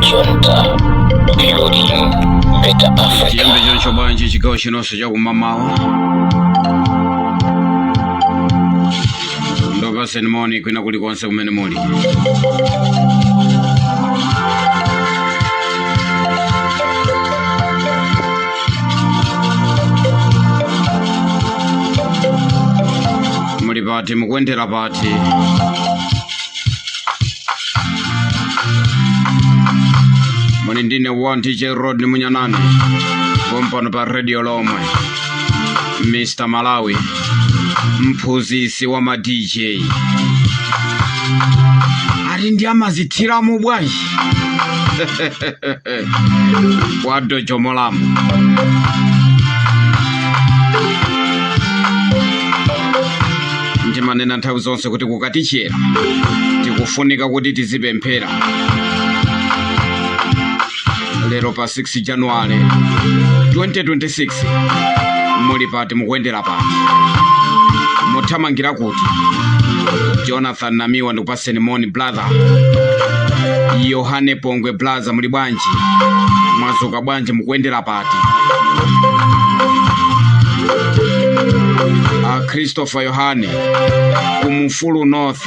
Junta, building better Africa. Chiyambi choncho bwanji chigawo chinonso chakumamawa? Ndopaseni moni kwina kulikonse kumene muli. Muli pati? Mukuyendera pati? Muli ndine 1 DJ Rod Munyanani pompano pa Radio Lomwe, Mr Malawi, mphunzisi wa ma DJ. Ati ndi amazithiramo bwanji kwa dojomolamo. Ndimanena nthawi zonse kuti kukatichera tikufunika kuti tizipemphera. Lero pa 6 January 2026, muli pati? Mukuyendera pati? Muthamangira kuti? Jonathan Namiwa, ndikupaseni moni brother. Yohane Pongwe blaza, muli bwanji? Mwazuka bwanji? Mukuyendera pati? Christopher Yohane kumufulu North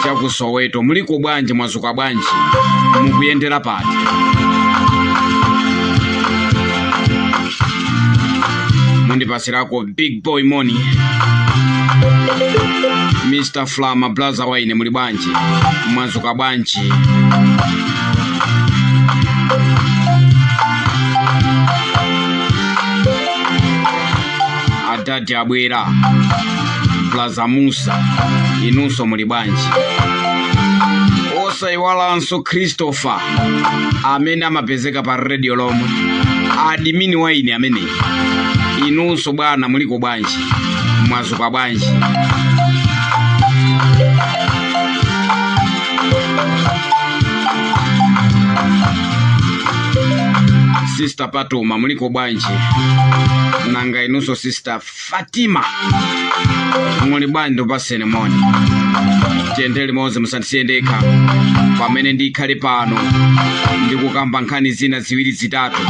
chaku Soweto, muliko bwanji? Mwazuka bwanji? Mukuyendera pati? Mundipasirako big boy money. Mr Flama blaza waine, muli bwanji? Mwazuka bwanji? Adadi abwera, blaza Musa, inunso muli bwanji? Osayiwalanso Christopher amene amapezeka pa Radio Lomwe, admin waine ameneyi. Inunso bwana, muliko bwanji? Mwazuka bwanji? Sister Patuma, muliko bwanji? Nanga inunso Sister Fatima, muli bwanji? Ndipaseni moni, tiyende limodzi, musandisiye ndekha pamene ndikhale pano ndikukamba nkhani zina ziwiri zitatu.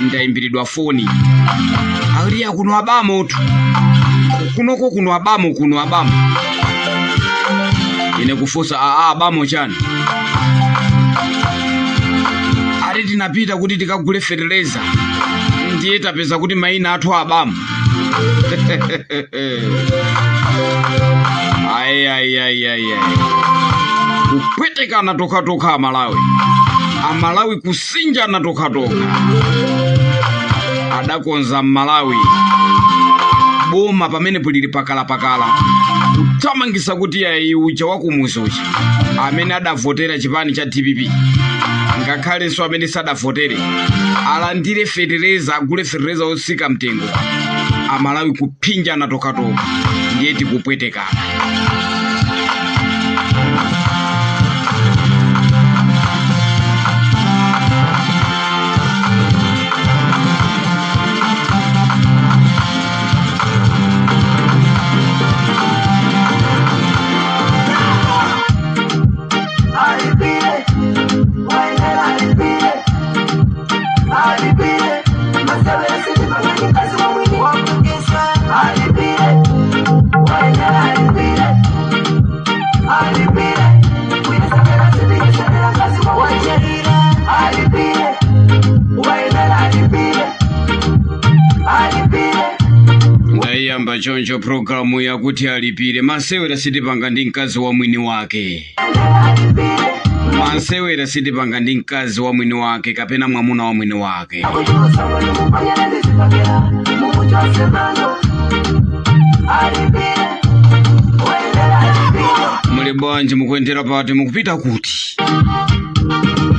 Ndayimbiridwa foni, aliya kuno abamo tu, kunoko kuno abamo, kuno abamo. Ine kufunsa, aa, abamo chani? Ati tinapita kuti tikagule feteleza, ndiye tapeza kuti mayina athu abamo. Ayi, kupwetekana tokhatokha Amalawi, Amalawi kusinjana tokhatokha. Adakonza Mmalawi boma pamene pulili pakalapakala kuthamangisa kuti ayi, uja wakumuzi uja amene adavotera chipani cha DPP, ngakhalenso amene sadavotere, alandire fetereza, agule fetereza otsika mtengo. Amalawi kuphinjana tokhatokha, ndiye tikupwetekana. Alipire, waendela alipire, alipire, masebele sitipangani kazi wa mwini wakukiswa. Alipire, waendela alipire, alipire, kuyesabela sitiyesabela kazi wa wajerire. Alipire, waendela alipire, alipire. Ndayiyamba choncho programu yakuti alipire. Masewera sitipanga ndi mkazi wa mwini wake. Alipire. Masewera sitipanga ndi mkazi wa mwini wake kapena mwamuna wa mwini wake. Akuchosa mupanyana ndizipakira mumuchose mano. Alipire, waendela alipire. Muli bwanji? Mukuyendera pati? Mukupita kuti?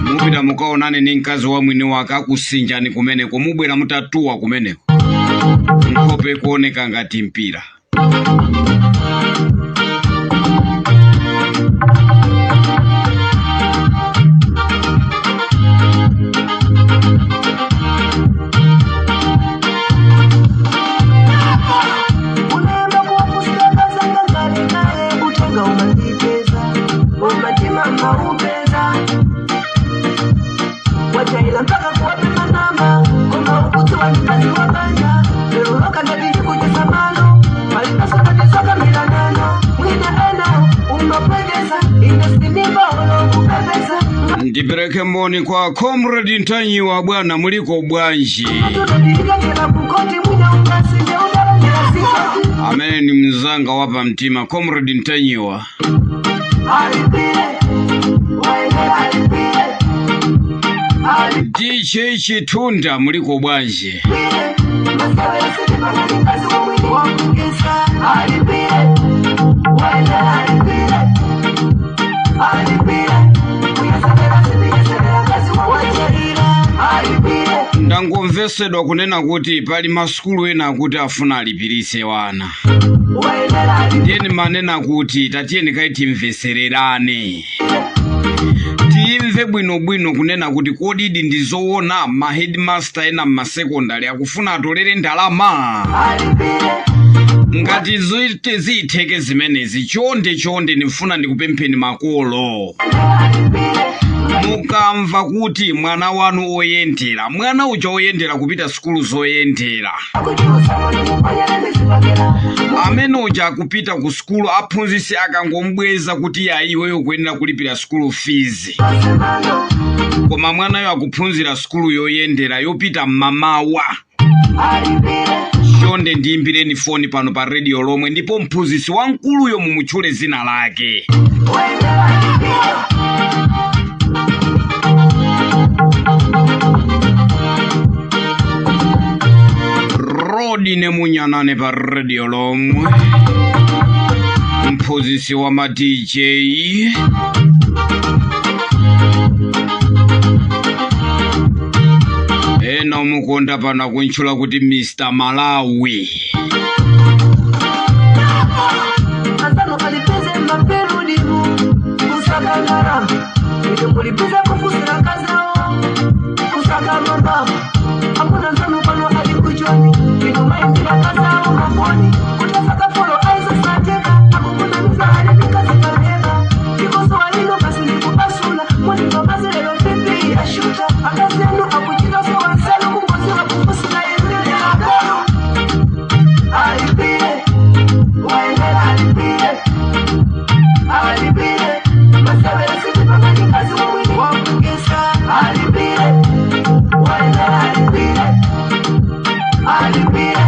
Mupita mukaonane ndi mkazi wa mwini wake, akusinjani kumeneko, mubwera mutatuwa kumeneko, nkhope kuoneka ngati mpira. Unaenda kuwafusikakazanga kale kale, utenga umandipeza umatima maupeza. Ndipereke moni kwa Comrade Ntanyiwa, bwana muliko bwanji? Tunadilikatela kukoti mwina ungasije udalangela sikoti. Amene ni mzanga wapa mtima, Comrade Ntanyiwa. Alipire, waendela alipire, DJ Chitunda, muliko bwanji? alipire. Masewera sitipangani kazi wamwini wakugesa. Alipire, waendela alipire, alipire. Kuyesebera sitiyesebera kazi wawacherira. Alipire. Ndangomvesedwa kunena kuti pali masukulu ena akuti afuna alipirise wana. Waendela alipire. Ndiyeni manena kuti tatiyeni kai timvesererane, timve bwinobwino kunena kuti kodidi ndi zoona ma headmaster ena mmasekondari akufuna atolere ndalama? Alipire. Ngati zite ziyitheke zimenezi, chonde chonde ndifuna ndikupempheni makolo, Alipire. mukamva kuti mwana wanu oyendera, mwana uja oyendera kupita sukulu zoyendera, amene uja akupita ku sukulu, aphunzitsi akangombweza kuti yayi, iweyo kuyenera kulipira sukulu fees, koma mwanayo akuphunzira sukulu yoyendera yopita mmamawa, chonde ndiyimbireni foni pano pa radio lomwe, ndipo mphunzitsi wamkuluyo mumutchule zina lake. Rodine Munyanane pa radio lomwe, mphunzitsi wa ma DJ. Ena omukonda pano akuntchula kuti Mr Malawi. Azano alipize maperudimu kusakangara ite mulipize kufusira kazao kusakamamba akuna nzano pano alikuchoni inomaindira kazao mafoni kutasakafolo aizosateka akukunamiza alipikazikaveka ikosoalino basi ndikupasula munimamazilelo pipi yashuta akazenu akuchitasowanselu kungoziwa kufusira imilekakolo alipire waendela alipire alipire masewera sitipangani kazi wamwini wakugesa alipire waendela alipire alipire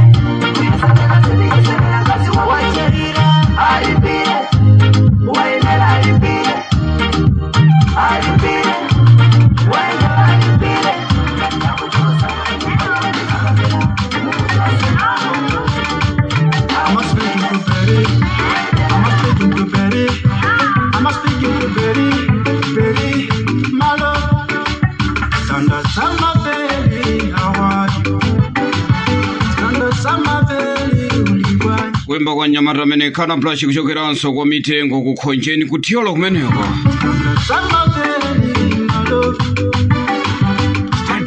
kuyesemera sitiyesemera kazi wawacherira alipire waendela alipire alipire waendela alipire. I'm speaking to Perry. I'm speaking to Perry. I'm speaking to Perry. Perry, my love. Sanda sama Perry, how are you? Sanda sama Perry, uligwa. Kuyimba kwa nyamata amene khana plush kuchokeranso kwa mitengo kukhonjeni kuthyola kumeneko. Sanda sama Perry, my love.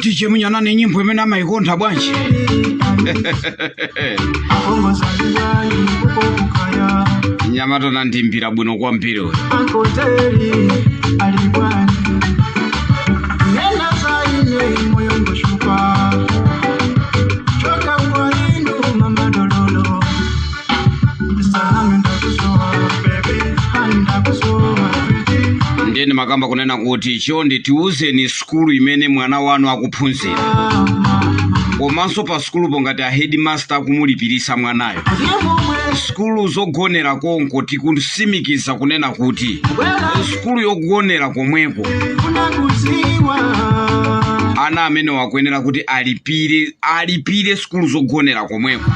DJ Munyanane nyimbo imene amayikonda bwanji? Akongo zaliwani, uko kukaya. Nyamata nandimbira bwino kwambiri uyu. Ankoteri, aligwani. Nena zaine, moyo ngoshupa. Choka kwa inu, mama dololo. Sahame ndakusowa, baby. Ndakusowa, pretty. Ndiyeni makamba kunena kuti chonde tiuzeni sukulu imene mwana wanu akuphunzira, komanso pa sukulupo ngati a headmaster akumulipirisa mwanayo, sukulu zogonera konko. Tikusimikiza kunena kuti sukulu yogonera komweko Unakuziwa. ana amene wakuyenera kuti alipire, alipire sukulu zogonera komweko.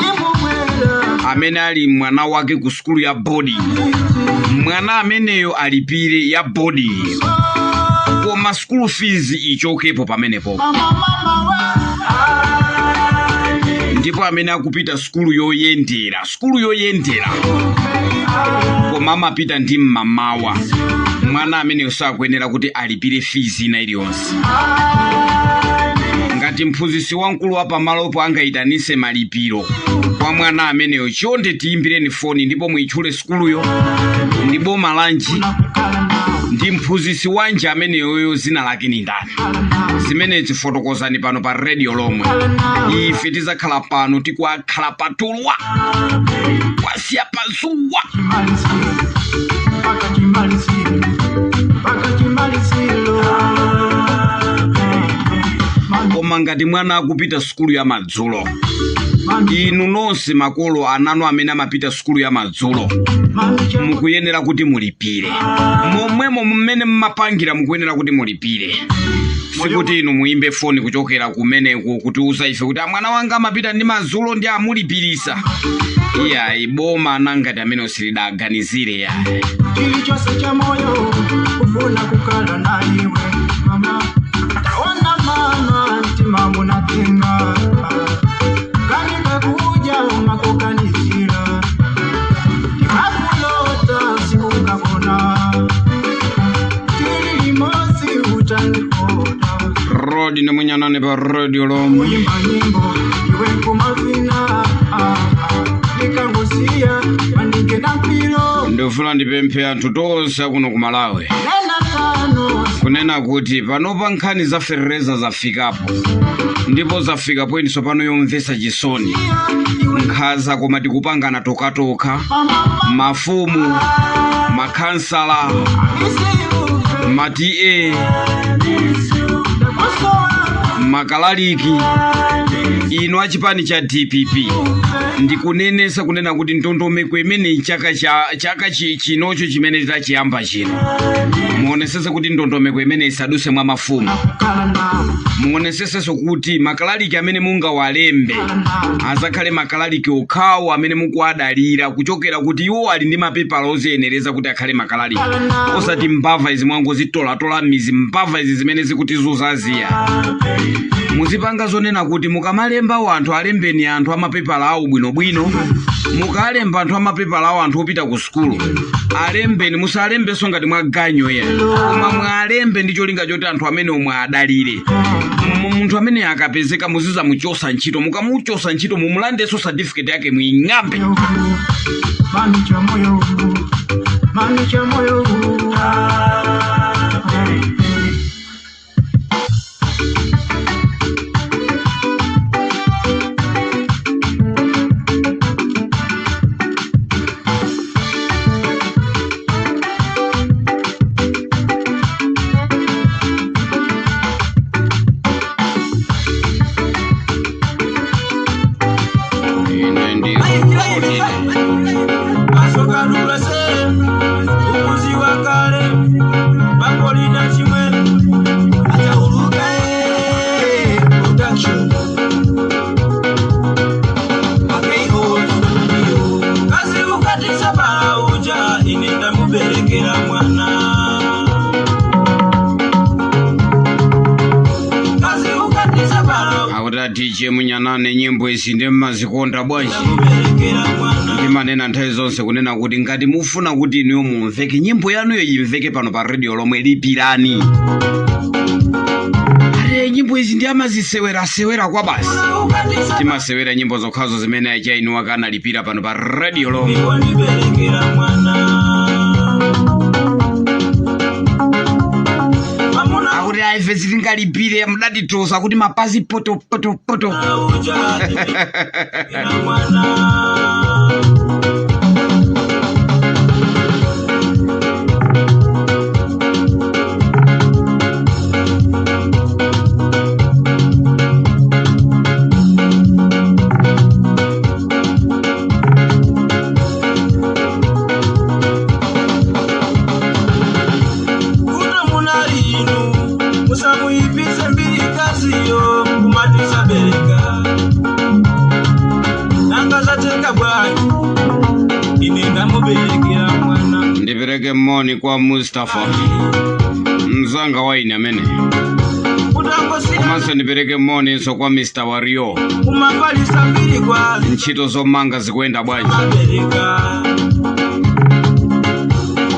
Nimubwera. Amene ali mwana wake ku sukulu ya boarding, mwana ameneyo alipire ya boarding, koma school fees ichokepo pamenepo. Mama, mama, we. Ndipo amene akupita sukulu yoyendera, sukulu yoyendera koma amapita ndi mmamawa, mwana ameneyo sakuyenera kuti alipire fees ina iliyonse. Ngati mphunzitsi wamkulu wa pamalopo angayitanise malipiro kwa mwana ameneyo, chonde tiyimbireni foni ndipo muyitchule sukuluyo ndi boma lanji ndi mphunzitsi wanji ameneyoyo, zina lake ni ndani. Zimenezi fotokozani pano pa radio lomwe. Ife tizakhala pano tikuakhala patulwa kwasiya pazuwa. Chimaliziro, mpaka chimaliziro, mpaka chimaliziro. Koma ngati mwana akupita sukulu ya madzulo, inu nonse makolo ananu amene amapita sukulu ya madzulo mukuyenera kuti mulipire. Momwemo mmene mmapangira mukuyenera kuti mulipire. Sikuti inu muimbe foni kuchokera kumeneko kutiuza ife kuti mwana wanga amapita ndi madzulo ndi amulipirisa. Iyayi, boma anangati amene silidaganizire yayi. Chilichonse cha moyo kufuna kukala na iwe mama, taona mama, mtima munatenga kanika kuja umakukanizira ndimakulota sikukakona tili limosi utandikota. Rodi nemwenyanane pa radio lomwe. Kuimba nyimbo iwe kumavina nikangusiya mandike na mpilo. Ndifuna ndipemphe anthu tonse akuno ku Malawi nena tano kunena kuti panopa nkhani za ferereza zafikapo, ndipo zafika poyinso pano yomvetsa chisoni, nkhaza, koma tikupangana tokatoka, mafumu, makhansala, ma TA, makalaliki, inu achipani cha DPP, ndikunenesa kunena kuti ndondomeko imene chaka chinocho chimene tachiyamba chino, muonesese kuti ndondomeko imene isaduse mwa mafumu. Muonesesenso kuti makalaliki amene mungawalembe azakhale makalaliki okhawo amene mukuwadalira kuchokera kuti iwo ali ndi mapepala oziyenereza kuti akhale makalaliki, osati mbava izi mwangozitolatola mizi, mbava izi zimene zikutizuza ziya. Muzipanga zonena kuti mukamalemba anthu, alembeni anthu amapepala awo bwinobwino. Mukalemba anthu amapepala awo, anthu opita ku sukulu, alembeni, musalembenso ngati mwaganyo ya, koma mwalembe ndi cholinga choti anthu amene omwe adalire. Munthu amene akapezeka muzizamuchosa ntchito, mukamuchosa ntchito mumulandenso certificate yake, muing'ambe. Mami cha moyo, mami cha moyo. Ine ndi Rodi. Asokalulase umuzi wa kale bakolina chimwe atauluka production akeiko studio kazi ukatisa pauja ine ndamuberekera mwana kazi ukatisa pauja Akuti a DJ Munyanane, nyimbo izi ndi mmazikonda bwanji? Ndamuberekera mwana. Ndimanena nthawi zonse kunena kuti ngati mufuna kuti inuyo mumveke, nyimbo yanuyo imveke pano pa radio lomwe, lipirani. Are nyimbo izi ndi amazisewerasewera kwa basi. Ukatisa Timasewera nyimbo zokhazo zimene achainu akanalipira pano pa radio lomwe. Wandiberekera mwana Mamuna Akuti aife sitingalipire, mudatitosa kuti mapazi poto poto poto. Uja ndiberekera mwana. Kuno munali inu musamuyipise mbiri kaziyo kumatisabereka nanga zateka bwanji ine ndamuberekera mwana. Ndipereke moni kwa Mustafa, mzanga wa ine amene Kutangosika komanso ndipereke moninso kwa Mr Wario. Kumafalisa mbiri kwazi Ntchito zomanga zikuyenda bwanji? Mabereka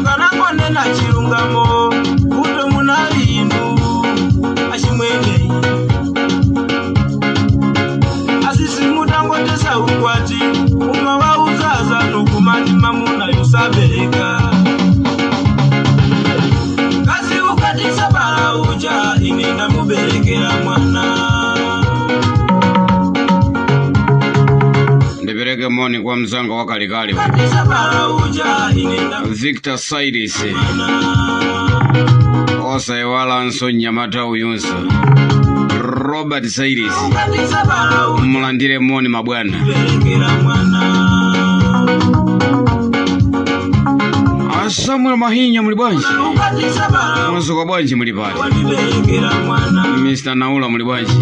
ukanangonena chilungamo kuto munali inu achimwene asisi mutangotesa ukwati umawauzaza nokumati mamuna yusabereka kazi ukatisa bala uja ine ndamuberekera mwana. Ndipereke moni kwa mzanga wa kalekale Ukatisa bala uja ine Victor Cyrus, ndamwana. Osayiwalanso mnyamata uyunso Robert Sairis, Ukatisabala mulandire moni mabwana. uberekera mwana. Samuel Mahinya muli bwanji? Ukatisabala Mwazuka bwanji muli pati? waniberekera mwana. Mr. Naula muli bwanji?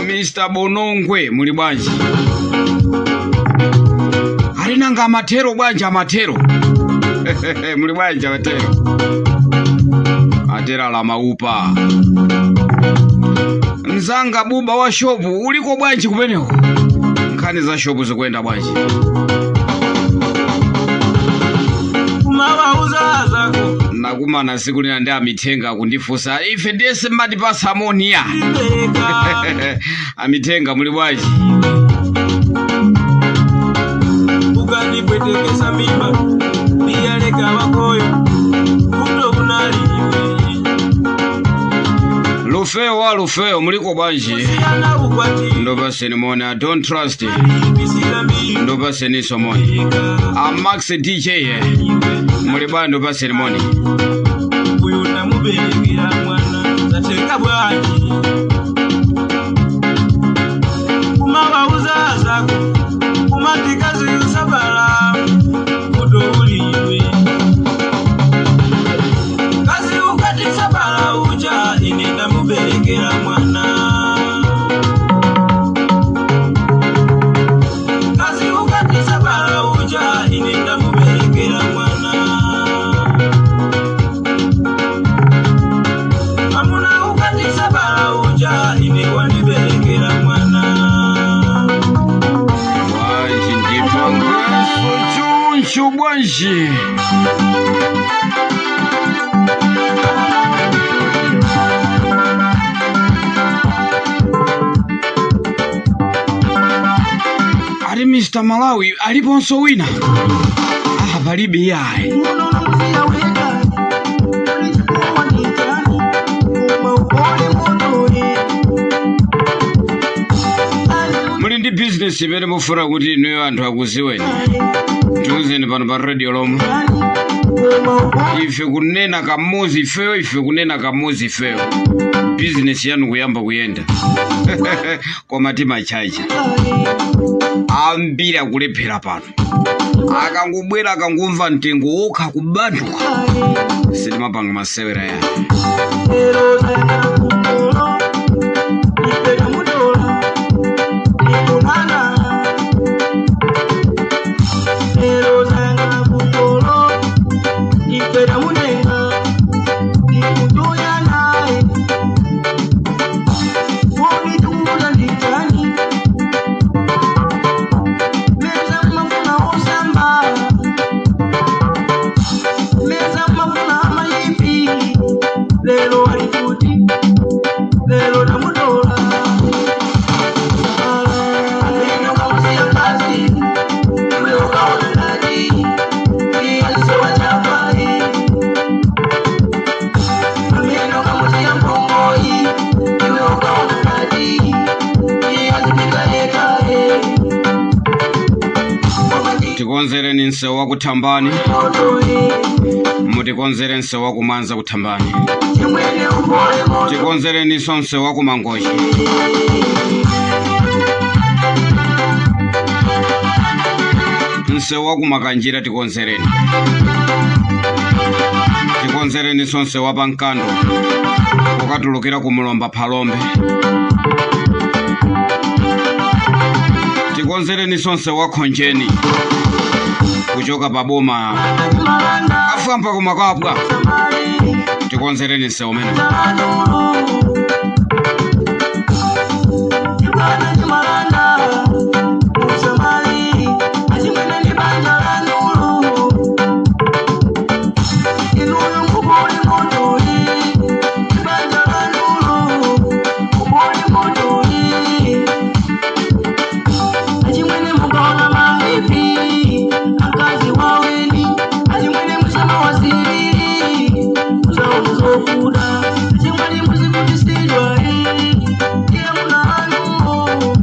Mr. Bonongwe muli bwanji? Alinanga amatero bwanji amatero. Muli bwanji amatero. Atera la maupa. Mzanga buba wa shopu uliko bwanji kumeneko? Nkhani za shopu zikuyenda bwanji? Kumawauza zako Nakumana siku lina ndi amithenga kundifunsa ife ndiye simmatipasa amoniya. Bereka Amithenga muli bwanji? Ukandipwetekesa mimba ndiyaleka wakoyo kuto kunaliwe. Lufeo wa Lufeo muliko bwanji? Siyana ukwati Ndopaseni moni. I don't trust. Bisila mbi Ndopaseni somoni. A Max DJ muli bwanji? Ndopaseni moni. Uyu namuberekera mwana zateka bwanji. Kumawauza zako kumatikazi usabala kuto uliwe. Kazi ukatisabala uja ine ndamuberekera mwana. Kazi ukatisabala uja ine ndamuberekera mwana. Amuna ukatisabala uja ine waniberekera mwana. Bwanji ndipangeso choncho bwanji. Ali Mr. Malawi aliponso wina? Ah, palibe yayi. Muli ndi business imene mufuna kuti inuyo anthu akuziweni, tiuzeni pano pa radio lomwe. Ife kunena kamuzi ifeyo, ife kunena kamuzi ifeyo, bizinesi yanu kuyamba kuyenda. Koma timachacha ambiri akulephera pano, akangobwera akangomva mtengo wokha kubanduka. Sitimapanga masewera ya Lero alikuti, lero namudola. Ameno kamusiya kazi, iwe ukaona ndani, alisowa chafai. Ameno kamusiya mbongoi, iwe ukaona ndani, azipika ekae. Tikonzereni msewu wa kuthambani, mutikonzere msewu wa kumanza kuthambani, Chimwene upole moto. tikonzereninso msewu wa kumangochi. Msewu wa kumakanjira tikonzereni, tikonzereninso msewu wa pankando ukatulukira kumulomba phalombe, tikonzereninso msewu wa khonjeni kuchoka paboma afamba kumakapwa, tikonzereni msewu umene. Kuda, chimwene muzikutisidwa, iye muna anu.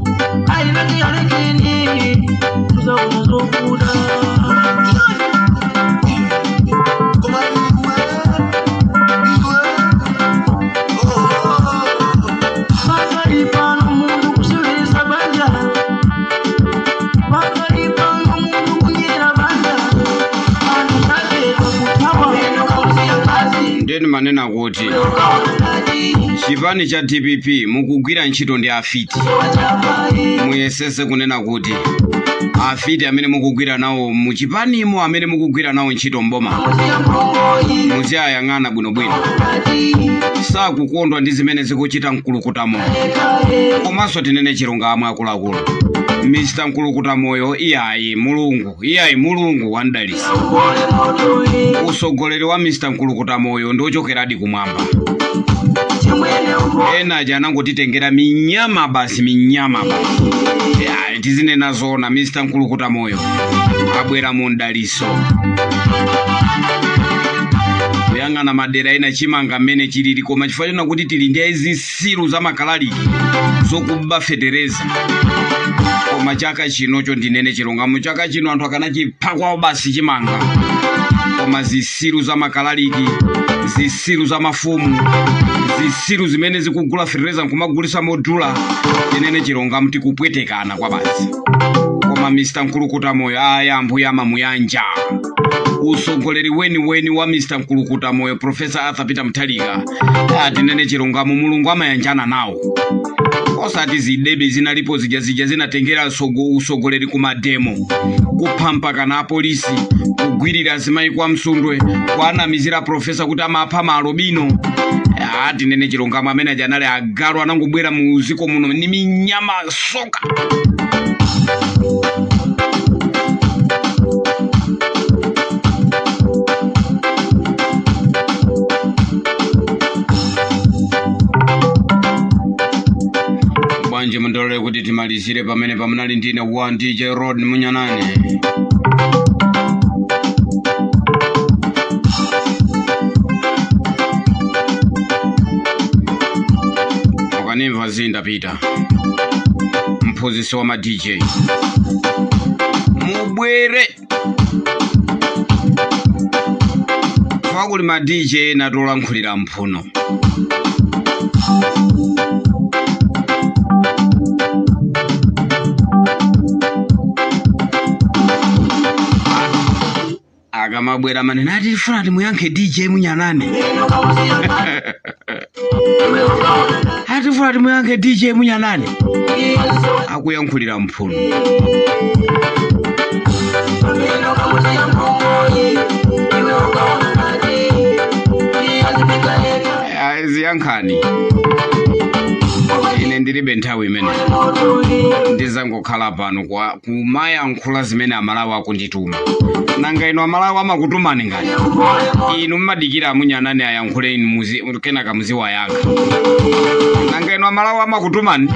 Ndeni manena kuti chipani cha DPP mukugwira ntchito ndi afiti. Muyesese kunena kuti afiti amene mukugwira nawo muchipanimo, amene mukugwira nawo ntchito mboma, muziyayang'ana bwinobwino. Sakukondwa ndi zimene zikuchita Mkulukutamoyo. Komanso tinene chilungamo, akuluakulu, Mr Mkulukutamoyo, iyayi Mulungu, iyayi Mulungu wandalisa. Usogoleri wa Mr Mkulukutamoyo ndi ochokeradi kumwamba. Ena aja anangotitengera minyama basi, minyama basi. Ya, tizinena zona, Mr Mkulukutamoyo abwera mu mdaliso. Kuyang'ana madera ena chimanga mmene chilili, koma chifukwa chona kuti tili ndi zisilu za makalaliki zokuba fetereza. Koma chaka chinocho, ndinene chilungamo, chaka chino anthu akanachipha kwawo basi chimanga, koma zisilu za makalaliki, zisilu za mafumu, zisilu zimene zikugula fetereza nkumagulisa modula, tinene chilungamo, tikupwetekana kwa basi. Koma Mr Mkulukuta Moyo, aya ambuye amamuyanja. Usogoleri weniweni wa Mr Mkulukuta Moyo, Professor Arthur Peter Mutharika, atinene chilungamo, Mulungu amayanjana nawo, osati zidebe zinalipo zija, zija zinatengera usogoleri ku mademo, kupha mpaka na apolisi, kugwirira azimayi kwa Msundwe, kuanamizira professor kuti amapha maalobino. Atinene chilungamo, amene aja anali agalu, anangobwera mu ziko muno ni minyama soka. Bwanji mundilole kuti timalizire pamene pamunali ndine 1 DJ Rod Munyanane. Ukanimva zindapita mphunzitsi wa ma DJ, mubwere fakuli ma DJ natolankhulira mphuno. Akamabwera manena ati tifuna timuyankhe DJ Munyanane, atifuna timuyankhe DJ Munyanane, akuyankhulira mphuno. Ziyankhani, ine ndilibe nthawi imene ndizangokhala pano kwa kumayankhula zimene Amalawi akundituma. Nanga inu Amalawi amakutumani ngati inu mmadikira amunyanane ayankhule, inu kenaka muziwayankha? Nanga inu Amalawi amakutumani?